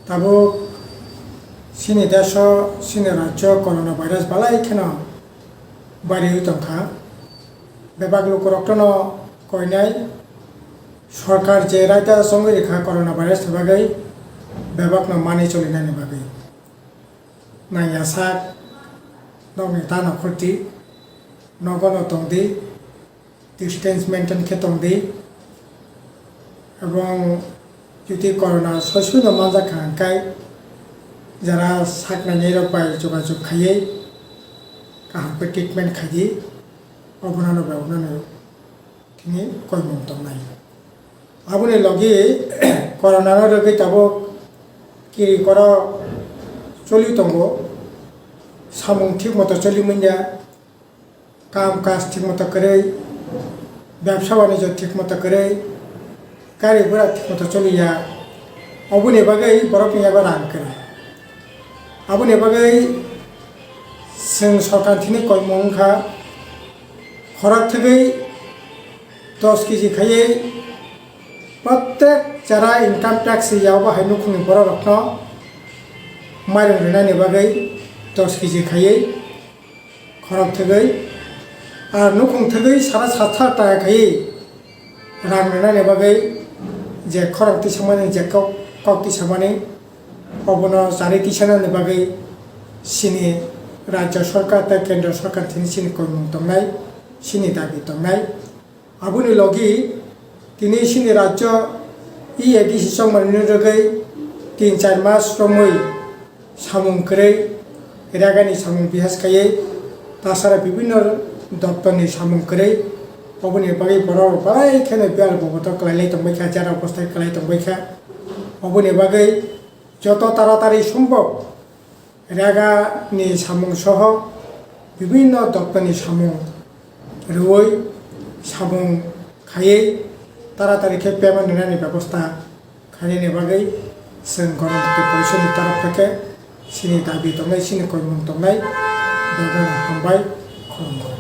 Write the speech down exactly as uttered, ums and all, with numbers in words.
Tabuk chini desh o, chini rajyo corona virus balai kheno bariwi tongkha. Bebak lukurokno koinai sorkar je raida chongwi rikha corona virus ni bagwi, bebakno manwi cholinani bagwi. Nangya sak, nokni ta nokhordi, nogono tongdi, distance maintain khe tongdi, ebong jodi corona sosoi no manjak kha hwnkhe, jara sak nainai rok bai jogajog khaiwi kaham khe treatment khaidi, obono no bai obono no thini koimung tongnai. Aboni logi corona no rwgwi tabuk kiri koro choli tongo, samung thik moto choli manya, kam kaj thik moto kwrwi, bebsa banijyo thik moto kwrwi, gari gura thik moto choliya, oboni bagwi borokni yago rang kwrwi. Aboni bagwi chwng sorkar thini koimung wngkha, khorok thwgwi dos kg khaiwi, prottek jara income tax ya obo hai nukhungni borok rokno mairung rinani bagwi dos kg khaiwi khorok thwgwi, ar nukhung thwgwi sara sat hajar taka khaiwi rang rinani bagwi je khorang tisamani, je kok, kok tisamani, obono chari tisanani bagwi chini rajya sorkar tei kendra sorkar thini chini koimung tongnai, chini dabi tongnai. Aboni logi tini chini rajyo E A D C chongmani rwgwi tin char mas romwi samung kwrwi, ragani samung bihas khaiwi, tasara bibinno doptorni samung kwrwi, oboni bagwi borok bai kheno biyal boboto kwlailai tongbaikha, jara obosthai kwlai tongbaikha. Oboni bagwi joto taratari sombhob ragani samung soho bibinno doptorni samung rwwi samung khaiwi taratari khe payment rwnani bebosta khainani bagwi chwng Ganatantri Porishod ni torof theke chini dabi tongnai, chini koimung tongnai, bebakno hambai, khulumkha.